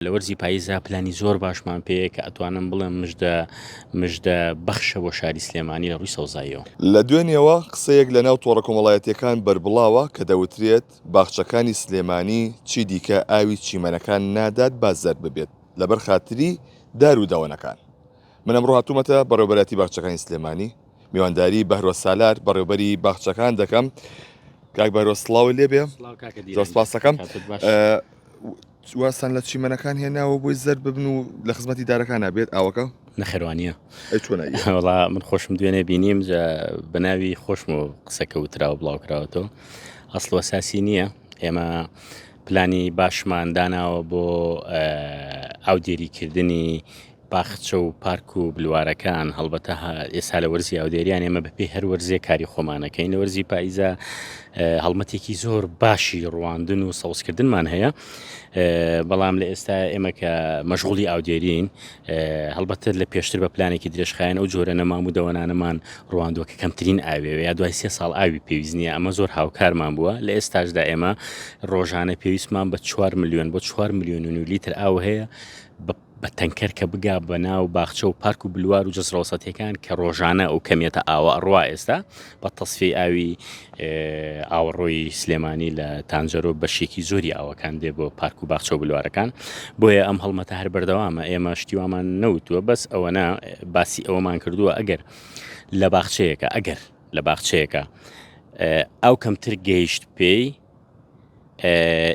لە وەرزی پاییزدا پلانی زۆر باشمان پێیە کە ئەتوانم بڵێم مژدە مژدە بەخشە بۆ شاری سلێمانی لە ڕووی سەوزاییەوە. لە دوێنێوە قسەیەک لەناو تۆڕە کۆمەڵایەتییەکان بەربڵاوە کە دەوترێت باخچەکانی سلێمانی چی دیکە ئاوی چیمەنەکان نادات با زەرد ببێت لەبەر خاتری دار و دەوەنەکان. من ئەمڕۆ هاتوومەتە بەڕێوەبەرایەتی باخچەکانی سلێمانی میوانداری بەهرۆز سالار بەڕێوەبەری باخچەکان دەکەم. کاک بەهرۆز سڵاوت لێبێ. سڵاو کاکە زۆر دیران سپاس دەکەم. کاتت باش. وازتان لە چیمەنەکان هێناوە بۆی زەرد ببن و لە خزمەتی دارەکانا بێت ئاوەکە؟ نەخێر وانییە. ئەی چۆن ئەیە؟ وەڵا من خۆشم دوێنێ بینیم جا بە ناوی خۆشمەوە قسەکە وتراوە بڵاو کراوەتەوە ئەسڵ و ئەساسی نییە ئێمە پلانی باشمان داناوە بۆ ئاودێریکردنی باخچە و پارک و بلوارەکان، هەڵبەتە ئێستا لە وەرزی ئاودێریان ئێمە بەپێی هەر وەرزێک کاری خۆمانەکەین لە وەرزی پاییزە هەڵمەتێکی زۆر باشی ڕواندن و سەوزکردنمان هەیە بەڵام لە ئێستا ئێمە کە مەشغوڵی ئاودێرین هەڵبەتە لە پێشتر بە پلانێکی درێژخایەن ئەو جۆرە نەمام و دەوەنانەمان ڕواندووە کە کەمترین ئاوێ یا دوای سێ ساڵ ئاوی پێویست نییە ئەمە زۆر هاوکارمان بووە لە ئێستاشدا ئێمە ڕۆژانە پێویستمان بە 4 میلیۆن بۆ 4 میلیۆن و لیتر ئاو هەیە بە بە تەنکەر کە بگا بە ناو باخچە و پارک و بلوار و جەزرە وەسەتیەکان کە ڕۆژانە ئەو کەمیەتە ئاوە ئەڕوا ئێستا بە تەسفیەی ئاوی ئاوەڕۆی سلێمانی لە تانجەرۆ بەشێکی زۆری ئاوەکان دێ بۆ پارک و باخچە و بلوارەکان بۆیە ئەم هەڵمەتە هەر بەردەوامە ئێمە شتیوامان نەوتووە بەس ئەوەنا باسی ئەوەمان کردووە ئەگەر لە باخچەیەکە ئەگەر لە باخچەیەکە ئاو کەمتر گەیشت پێی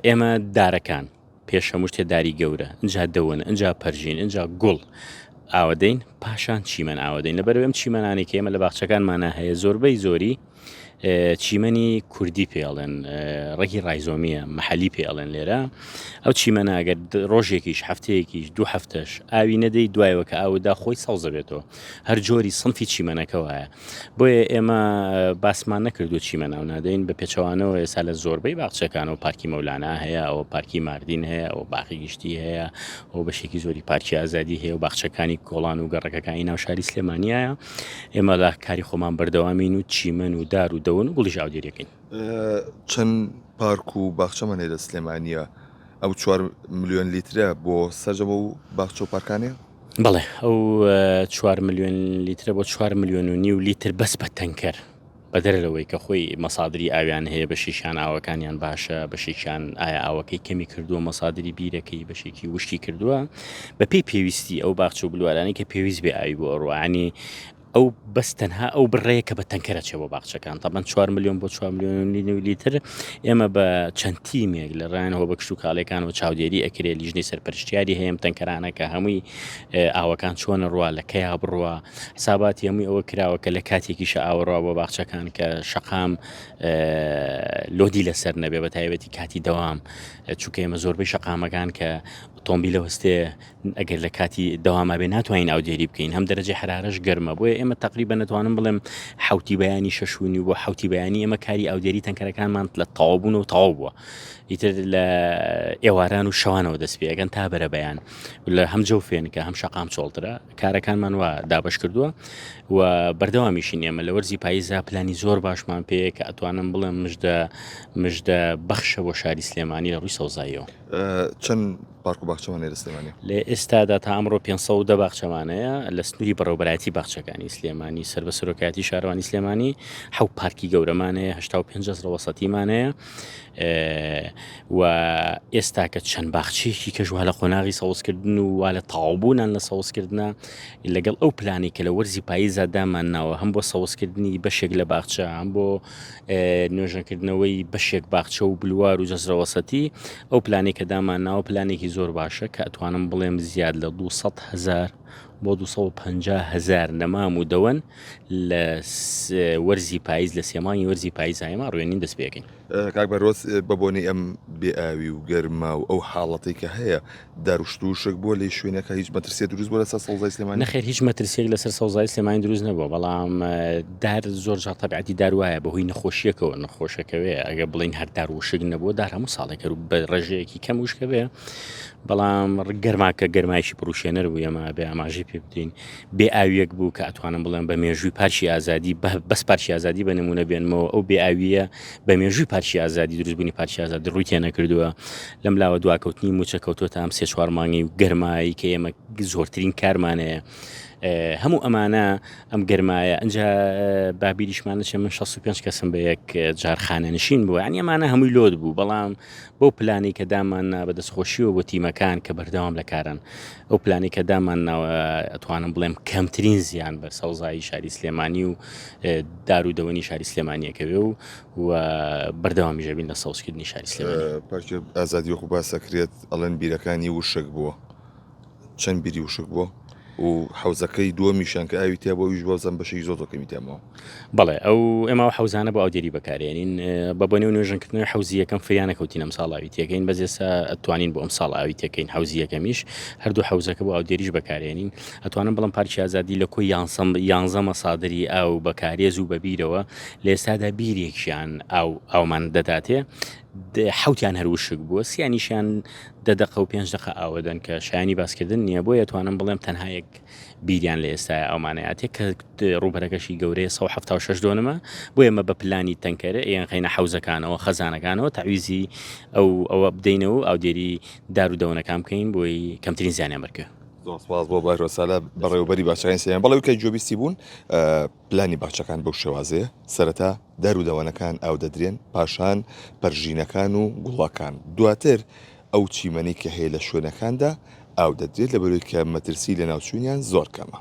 ئێمە دارەکان پێش هەموو شتێ داری گەورە ئینجا دەون ئینجا پەرژین ئینجا گوڵ ئاوەدەین پاشان چیمەن ئاوەدەین لەبەرئەوەی ئەم چیمەنانەی کە ئێمە لە باخچەکانمانە هەیە زۆربەی زۆری چیمەنی کوردی پێڵێن ڕێکی ڕایزۆمیە محلی پێڵێن لێرە ئەو چیمەنە ئەگەر ڕۆژێکیش هەفتەیەکیش دوو هەفتەش ئاوی نەدەی دوایەوە کە ئاودا خۆی سەوزە بێتەوە هەر جۆری سنفی چیمەنەکە وایە بۆیە ئێمە باسمان نەکردووە چیمە ناو نادەین، بە پێچەوانەوە ئێستا لە زۆربەی باخچەکانەوە پارکی مەولانا هەیە، ئەوە پارکی ماردین هەیە، ئەوە باخی گشتی هەیە، ئەوە بەشێکی زۆری پارکی ئازادی هەیە و باخچەکانی کۆڵان و گەڕەکەکانی ناو شاری سلێمانیایە. ئێمە لە کاری خۆمان بەردەوامین و چیمەن و دار و دەون و گوڵیش ئاودێریەکەین. چەند پارک و باخچەمان هەیە لە سلێمانییە؟ ئەو چوار ملیۆن لیترە بۆ سەرجەم ئەو باخچە و پارکانەیە؟ بەڵێ ئەو چوار ملیۆن لیترە بۆ چوار ملیۆن و نیو لیتر بەس بە تەنکەر بەدەر لەوەی کە خۆی مەسادری ئاویان هەیە بەشێکیان ئاوەکانیان باشە بەشێکیان ئایا ئاوەکەی کەمی کردووە مەسادری بیرەکەی بەشێکی وشکی کردووە بەپێی پێویستی ئەو باخچە و بلوارانەی کە پێویست بێ ئاوی بۆ ئەڕوانی ئەو بەس تەنها ئەو بڕەیە کە بە تەنکەرە چێ بۆ باخچەکان تەبەن 4 میلیۆن بۆ 4 میلیۆن نیو لیتر ئێمە بە چەند تیمێک لە ڕایانەوە بە کشتوکاڵیەکان و چاودێری ئەکرێ لیژنەی سەرپەرشتیاری هەیەم تەنکەرانە کە هەمووی ئاوەکان چۆنە ڕوا لە کەیا بڕوا حساباتی هەمووی ئەوە کراوە کە لە کاتێکیشە ئاوەڕوا بۆ باخچەکان کە شەقام لۆدی لەسەر نەبێ بە تایبەتی کاتی دەوام چونکە ئێمە زۆربەی شەقامەکان کە ئۆتۆمبیلە وەستێ ئەگەر لە کاتی دەواما بێ ناتوانین ئاودێری بکەین هەم دەرەجەی حەرارەش گەرمە بۆیە ئێمە تقریبا نەتوانم بڵێم حوتی بەیانی شەشونی بۆ حوتی بەیانی ئێمە کاری ئاودێری تەنکەرەکانمان لە تەواو بوون و تەواو بووە ئیتر لە ئێواران و شەوانەوە دەست پێەکەن تا بەرە بەیان لە هەم جەو فێنکە هەم شەقام چۆڵترە کارەکانمان وا دابش کردووە و بەردەوامیشین ئێمە لە وەرزی پاییزا پلانی زۆر باشمان پێیە کە ئەتوانم بڵێم مژدە مژدە بەخشە بۆ شاری سلێمانی لە ڕووی سەوزاییەوە. چەند پارک و باخچەمان هەیە لە سلێمانی؟ لە ئێستادا تا ئەمڕۆ 510 باخچەمان هەیە لە سنووری بەڕێوەبەرایەتی باخچەکانی سلێمانی سەر بە سەرۆکایەتی شارەوانی سلێمانی حەوت پارکی گەورەمان هەیە 85 جەزرە وەسەتیمان هەیە و ئێستا کە چەند باخچەیەکی کەش وا لە قۆناغی سەوزکردن و وا لە تەواوبوونان لە سەوزکردنە لەگەڵ ئەو پلانی کە لە وەرزی پاییزا دامان ناوە هەم بۆ سەوزکردنی بەشێک لە باخچە هەم بۆ نۆژەنکردنەوەی بەشێک باخچە و بلوار و جەزرەوەسەتی ئەو پلانەی کە دامان ناوە پلانێکی زۆر باشە کە ئەتوانم بڵێم زیاد لە 200 هزار بۆ 250 هزار نەمام و دەوەن لە وەرزی پاییز لە سێمانی وەرزی پاییز ئێمە ڕوێنین دەست پێەکەین. کاک بەرۆز بە بۆنەی ئەم بێ ئاوی و گەرما و ئەو حاڵەتەی کە هەیە دار و شت و وشک بووە لەی شوێنەکە هیچ مەترسیە دروست بووە لەسەر سەوزای سلێمانی؟ نەخێر هیچ مەترسیەک لەسەر سەوزای سلێمانی دروست نەبووە بەڵام دار زۆر جار تەبعەتی دار وایە بەهۆی نەخۆشیەکەوە نەخۆشەکەوێ ئەگە بڵین هەر دار وشک نەبووە دار هەموو ساڵێک هەر بە ڕێژەیەکی کەم وشکە بێ بەڵام گەرماکە گەرمایکی پڕوشێنەر بوو ئێمە بێ ئاماژەی. درێژە پێ بدەین. بێ ئاوییەک بوو کە ئەتوانم بڵێم بە مێژووی پارکی ئازادی بەس پارکی ئازادی بە نموونە بێنمەوە ئەو بێ ئاوییە بە مێژووی پارکی ئازادی دروستبوونی پارکی ئازادی ڕووی تێنەکردووە لەم لاوە دواکەوتنی مووچە کەوتۆتە ئەم سێ چوار مانگی و گەرمایی کە ئێمە زۆرترین کارمانەیە هەموو ئەمانە ئەم گەرمایە ئەجا بابیریشمان نەچێ من 65 کەسم بە یەک جار خانەنشین بوو یعنی ئەمانە هەمووی لۆد بوو بەڵام بەو پلانەی کە دامان نا بە دەستخۆشیەوە بۆ تیمەکان کە بەردەوام لە کارن ئەو پلانەی کە دامان ناوە ئەتوانم بڵێم کەمترین زیان بە سەوزایی شاری سلێمانی و دار و دەوەنی شاری سلێمانیەکەوێ و و بەردەوامیش ئەبین لە سەوزکردنی شاری سلێمانی. پارکی ئازادی وەکو باس ئەکرێت ئەڵێن بیرەکانی وشک بووە چەند بیری وشک بووە و حەوزەکەی دووەمیشیان کە ئاوی تیا بووە ئەویش وابزانم بەشێکی زۆر زۆر کەمی تیا ماوە. بەڵێ ئەو ئێمە ئەو حەوزانە بۆ ئاودێری بەکارێنین بە بۆنەی نۆژەنکردنەوەی حەوزی یەکەم فریا نەکەوتین ئەمساڵ ئاوی تێکەین بەس ئێستا ئەتوانین بۆ ئەمساڵ ئاوی تێکەین حەوزی یەکەمیش هەردوو حەوزەکە بۆ ئاودێریش بەکارێنین ئەتوانم بڵێم پارکی ئازادی لە کۆی یانزە مەسادری ئاو بە کارێز و بە بیرەوە لە ئێستادا بیرێکیان ئاو ئاومان دەداتێ حوتیان هەر وشک بووە سیانیشیان دە دەقە و پێنج دەقە ئاوەدەن کە شایانی باسکردن نییە بۆیە توانم بڵێم تەنها یەک بیریان لە ئێستایا ئەومانەیاتێ کە ڕووبەرەکەشی گەورەیە 176 دۆنمە بۆیە مە بە پلانی تەنکەرە ئێنخەینە حەوزەکانەوە خەزانەکانەوە تەعویزی ئەو ئەوە بدەینەوە و ئاودێری دار و دەوەنەکان بکەین بۆی کەمترین زیانیان بەرکەوێ. زۆر سپاس بۆ بەهرۆز سالار بەڕێوەبەری باخچەکانی سلێمانی. بەڵێ کە گوێبیستی بوون پلانی باخچەکان بەو شێوازەیە، سەرەتا دار و دەوەنەکان ئاو دەدرێن، پاشان پەرژینەکان و گوڵەکان، دواتر ئەو چیمەنەی کە هەیە لە شوێنەکاندا ئاو دەدرێت لەبەرئەوەی کە مەترسی لەناوچوونیان زۆر کەمە.